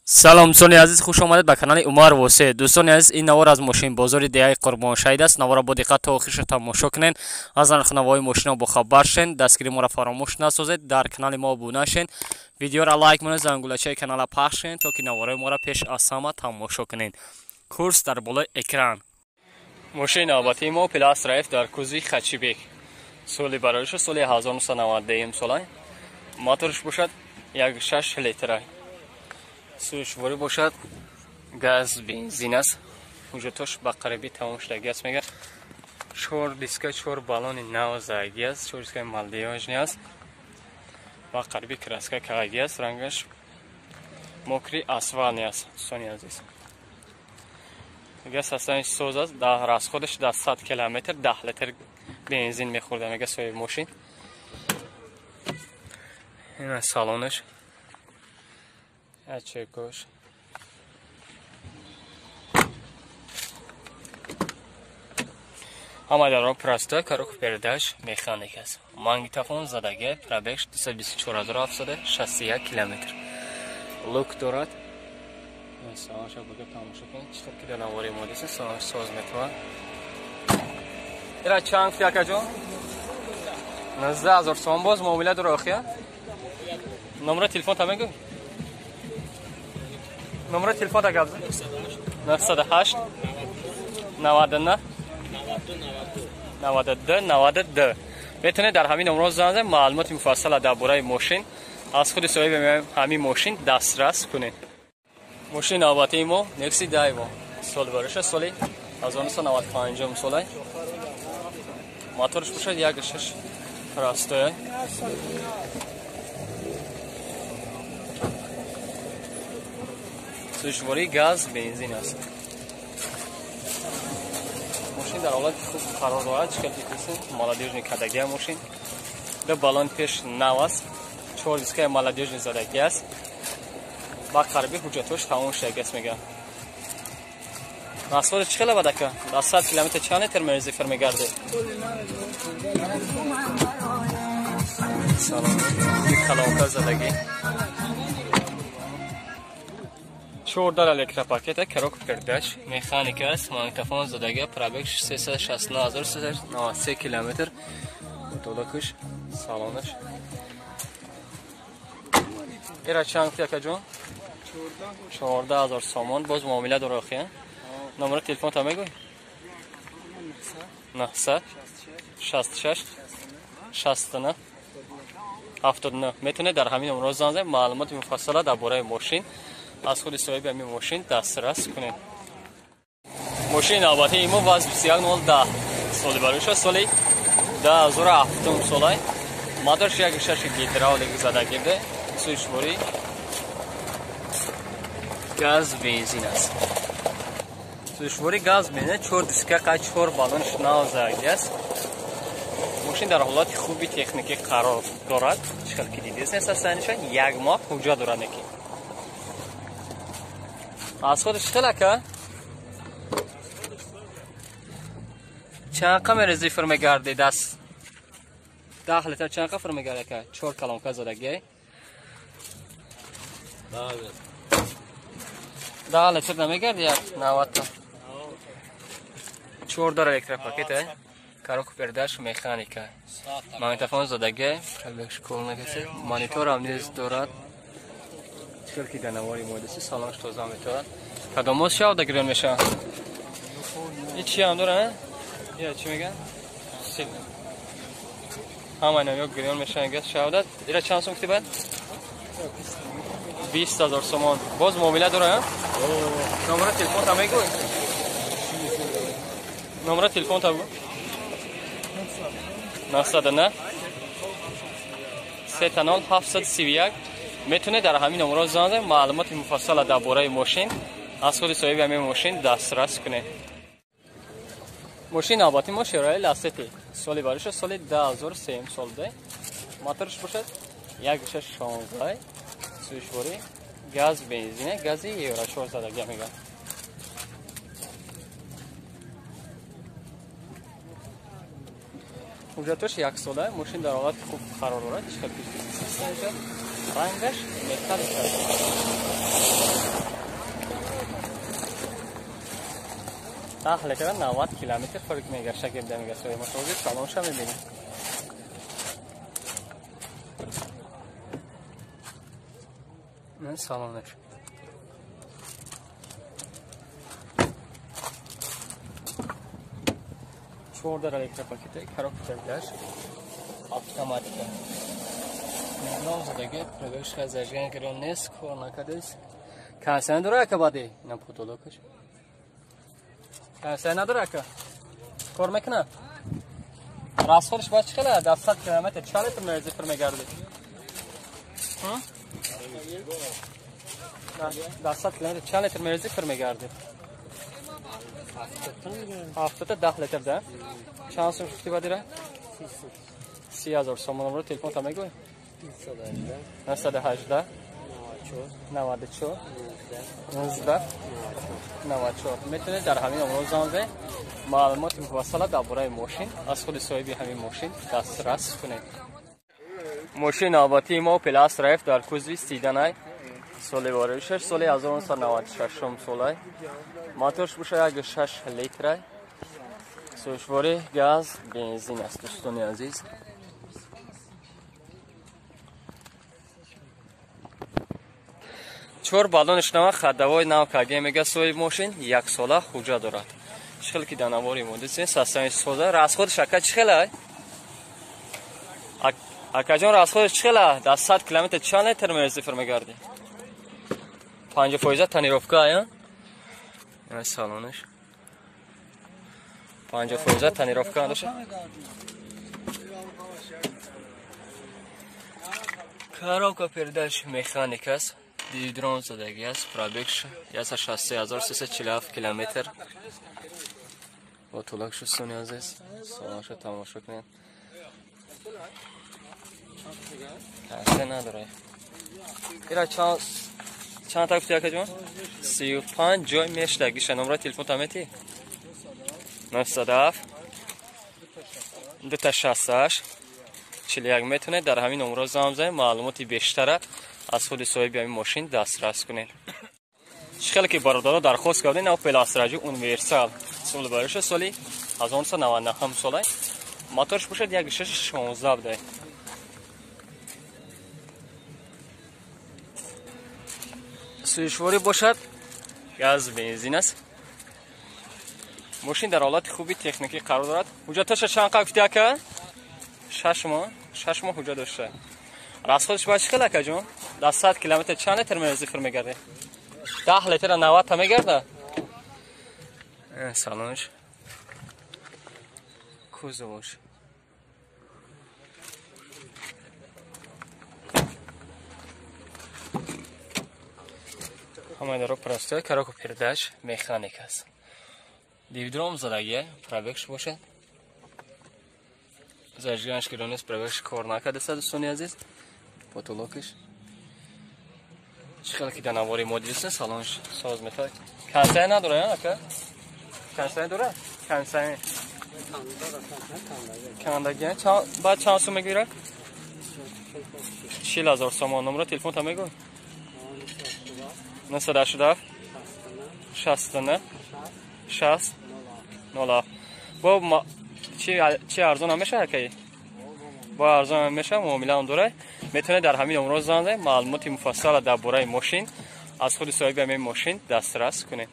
Салом дӯстони азиз, хуш омадед ба канали Умар Восе. Дӯстони азиз, ин навор аз мошин бозори деҳаи Қурбоншаҳид аст. Наворро бо диққат то охирша тамошо кунед, аз нархнавои мошино бохабар шен, дастгири моро фаромӯш насозед, дар канали мо обуна шен, видеоро лайк монед, зангулачаи канала пахш кунед, то ки наворҳои моро пеш аз ҳама тамошо кунед. Курс дар болои экран. Мошини навбатии мо Opel Astra F дар кузови хэтчбек. Соли барориша соли 1991 сола. Моторш бошад 1.6 литра. Сӯзишворӣ бошад газ бензин аст. Ҳуҷҷатош ба қарибӣ тамом шудагӣ аст, мегӯяд. 4 диска, 4 баллони нав задагӣ аст, 4 дискаи молодёжный аст. Ба қарибӣ краска кардагӣ аст, рангаш мокри асфалтӣ аст, дӯстони азиз. Мегӯяд состояниш соз аст, дар расходаш дар 100 километр 10 литр бензин мехӯрда, мегӯяд соҳиби мошин. Ин аст салонаш. Чекош. Ҳама дарро проста, коробка передач механик аст. Магнитофон задагӣ, пробег 224761 километр. Лук дорад. Салонша бага тамошо кунед. Чӣ тавр ки дар навори мо дидед, салонш соз метавонад. Ира чанд фи акаҷон? 19000 сом боз муомила дора охия? Номера телефон та мегӯ? Номер телефона гап 908 99 92 92. Метавонед дар ҳамин номерҳо занг занед, маълумоти муфассала дар бораи мошин аз худи соҳиби ҳамин мошин дастрас кунед. Мошини навбатии мо Nexi Daivo. Соли бароша соли 1995 сола. Моторш бошад 1.6 простой. Сӯзишвории газ бензин аст. Мошин дар ҳолати хуб қарор дорад. Чӣ хел дидед, молодёжный кардагия мошин. Ду баллон пеш нав аст, 4 дискаи молодёжный задагӣ аст. Ба қариби ҳуҷҷатҳош тамом шудагӣ аст, мегӯяд. Расходаш чӣ хела бад ака? Дар 100 километр чанд литр мерзифр мегардед? Салом. Калонка задагӣ. 4 дар электропакета, коробка передач, механика аст, магнитофон задагӣ, пробег 369393 километр. Толакуш, салонаш. Ира чанд фи акаҷон? 14000 сомон, боз муомила дора охия. Номери телефон та мегӯй? 900 66 69 79. Метавонед дар ҳамин номерҳо занг занед, маълумоти муфассала дар бораи мошин аз худи соҳиби ҳамин мошин дастрас кунед. Мошини навбатии мо ВАЗ 21010 соли бароша соли 2007 сола. Моторш 1.6 гидравлик задагӣ буда, сӯзишворӣ газ бензин аст. Сӯзишворӣ газ бензин, 4 диска, 4 баллонш нав задагӣ аст. Мошин дар ҳолати хуби техникӣ қарор дорад. Чӣ хел ки дидед, состояниша як моҳ ҳуҷҷат дорад неки. Аз худаш чӣ хел ака? Чанд қа мерезифр мегардед? Аз 10 литр чанд қа фр мегардед ака? 4 калонка задагӣ. 10 литр намегарди як 90 та. 4 дар электропакет, коробка передач механика. Магнитофон задагӣ, пробег кол накасед, монитор ҳам низ дорад. Чӣ ки дар навори мо дидед, салонш тоза метавонад. Кадомоз шавда гирён мешавад? Ин чи ҳам дора? Я чӣ мегӯянд? Ҳама инам ё гирён мешаванд, газ шавда. Ира чанд сом гуфтӣ баъд? 20000 сомон. Боз муомила дора? Номера телефон та мегӯй? Номера телефон та бигӯ. 909 30 731. Метавонед дар ҳамин номерҳо занг занед, маълумоти муфассала дар бораи мошин аз худи соҳиби ҳамин мошин дастрас кунед. Мошини навбатии мо Chevrolet Lacetti. Соли бароша соли 2003 сол буда. Моторш бошад 1.16, сӯзишворӣ газ бензин, гази Евро 4 задагӣ мегӯяд. Ҳуҷҷатош як сола, мошин дар ҳолати хуб қарор дорад. Чӣ хел пеш рангаш металлик аст. 10 литр 90 километр фарқ мегашта гирда мега соҳиби мошин. Салонша мебинем. Салонаш. Чордар электропакети, коробка передач, автоматика. Ном задаги, пробег зажигание гирон нест, кор накардест. Кондиционер дора ака баъди? Ина потолокаш. Кондиционер надора ака? Кор мекунад? Расходш бояд чӣ хела? Дар 100 километр чанд литр мерзи пур мегардид? Дар 100 километр чанд литр мерзи пур мегардид? 7 10 литр да? Чанд сум шуфти бадира? 30,000 сомон. Номро телефон та мегӯй? 918 94 19 94. Метавонед дар ҳамин номро занг занед, маълумоти муфассала дар бораи мошин аз худи соҳиби ҳамин мошин дастрас кунед. Мошини навбатии мо Opel Astra F дар кузови седанай, соли воридшаш соли 1996 солай. Моторш боша 1.6 литрай. Сӯзишворӣ газ, бензин аст, дӯстони азиз. Чор баллониш нава, ходовой нав каге мега соҳиби мошин, як сола ҳуҷҷат дорад. Чӣ хел ки дар навори мо дидем, состояние соза. Расходш ака чӣ хела? Акаҷон, расходш чӣ хела? Дар 100 километр чанд литр мерзи пур мегардӣ? 50% тонировка ая? Ина салонаш. 50% тонировка доша. Коробка передач механик аст. Дидрон задагӣ аст. Пробег 163347 километр. Потолок дӯстони азиз. Салонша тамошо кунед. Касе надора. Ира чанд та гуфти акаҷон? 35 ҷой мештагиша. Номраи телефон та мети? 907 268 41. Метавонед дар ҳамин номро занг занед, маълумоти бештара аз худи соҳиби ҳамин мошин дастрас кунед. Чӣ хеле ки бародаро дархост кардем, Opel Astra J универсал соли бароша соли 1999 солай. Моторш бошад 1.6 буда. Сӯзишворӣ бошад газ, бензин аст. Мошин дар ҳолати хуби техникӣ қарор дорад. Ҳуҷҷаташа чанд қа гуфти ака? 6 моҳ, 6 моҳ ҳуҷҷат дошта. Расходш бояд чӣ хел акаҷон? Дар 100 километр чанд литр мерзи пур мегардӣ? 10 литра 90 та мегарда? Салонш. Кузовош. Ҳамаи даро простой, коробка передач механик аст. Дивидром задагия, пробегш бошад. Зажиганш гирон нест, пробегш кор накардааст, дӯстони азиз. Потолокиш. Чӣ хеле ки дар навори мо дидистен, салонш соз метавад. Кондиционер надора, ака? Кондиционер дора? Кондиционер. Кандагия. Баъд чанд сум мегирад? 40,000 сомон. Номро телефон та мегӯй? 987 69 60 07. Бо чи арзон ҳам мешавад акаи? Бо арзон ҳам мешавад, муомила ҳам дорад. Метавонед дар ҳамин номро занг занед, маълумоти муфассала дар бораи мошин аз худи соҳиби ҳамин мошин дастрас кунед.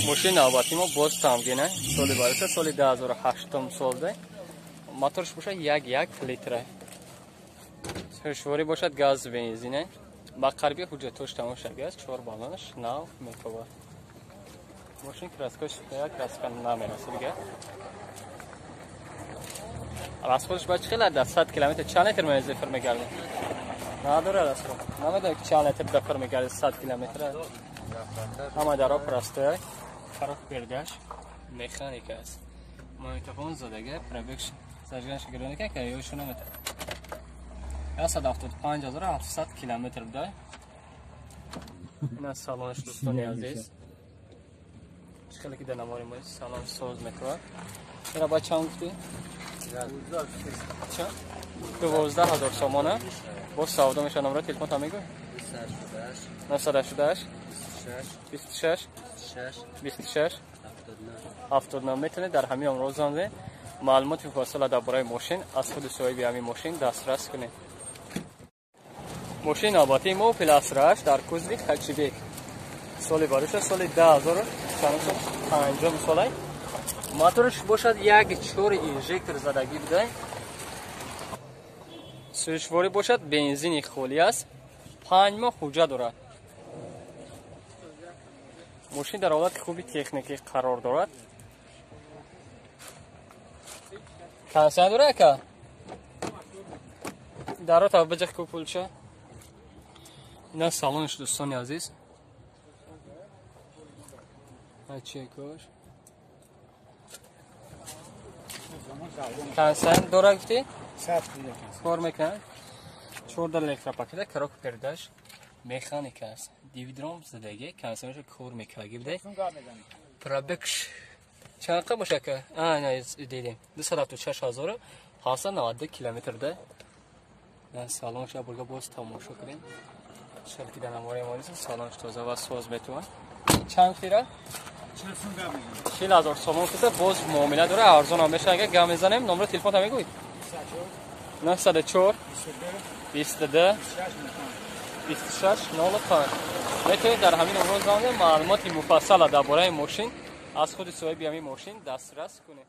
Мошини навбатии мо боз тамгина, соли бароша соли 2008 солда. Моторш бошад 1.1 литра. Сӯзишворӣ бошад газ, бензина. Ба қариби ҳуҷҷатош тамом шудааст, чор баллонаш нав метобад. Мошин краскаш як краска намерасад дига. Расходш бояд чӣ хела? Дар 100 километр чанд литр мерзи пур мегардад? Надора расход. Намедонам ки чанд литр пур мегардад 100 километр. Ҳама даро простой. Коробка передач механика аст. Магнитофон задага, пробег зажиганш гироника ка ёшу намета. 175,700 километр буда. Ина салонш, дӯстони азиз. Чӣ хеле ки дар навори мо салон соз мекунад. Ира ба чанд гуфтӣ? Чанд? 12,000 сомона. Боз савдо мешавад. Номраи телефон та мегӯй? 988 26 26 79. Метавонед дар ҳамин номро занг занед, маълумоти муфассала дар бораи мошин аз худи соҳиби ҳамин мошин дастрас кунед. Мошини навбатии мо Opel Astra H дар кузови хэтчбек. Соли бароша соли 2005 солай. Моторш бошад 1.4 инжектор задагӣ буда. Сӯзишворӣ бошад бензини холӣ аст. 5 моҳ ҳуҷҷат дорад. Мошин дар ҳолати хуби техникӣ қарор дорад. Кондиционер дорад ака? Даро та биҷах ку пулча. Ина салонш дӯстони азиз. Чекош. Кондиционер дорад гуфтӣ? Кор мекунад. 14 электропакета, коробка передач механика аст. Дивидром задагӣ, кондиционерша кор мекунад. Гибдай. Пробегш чанд қа боша ака? На, дидем. 276 792 километр да. На салонша бурга боз тамошо кунем. Шалки дар намораи мо нест, салонш тоза ва соз метавон. Чанд фира? 40 000 сомон киса, боз муомила дора, арзон ҳам мешавад. Агар гап мезанем, номери телефон та мегӯед? 904 22 26 05. Метавонед дар ҳамин номро занг занед, маълумоти муфассала дар бораи мошин аз худи соҳиби ҳамин мошин дастрас кунед.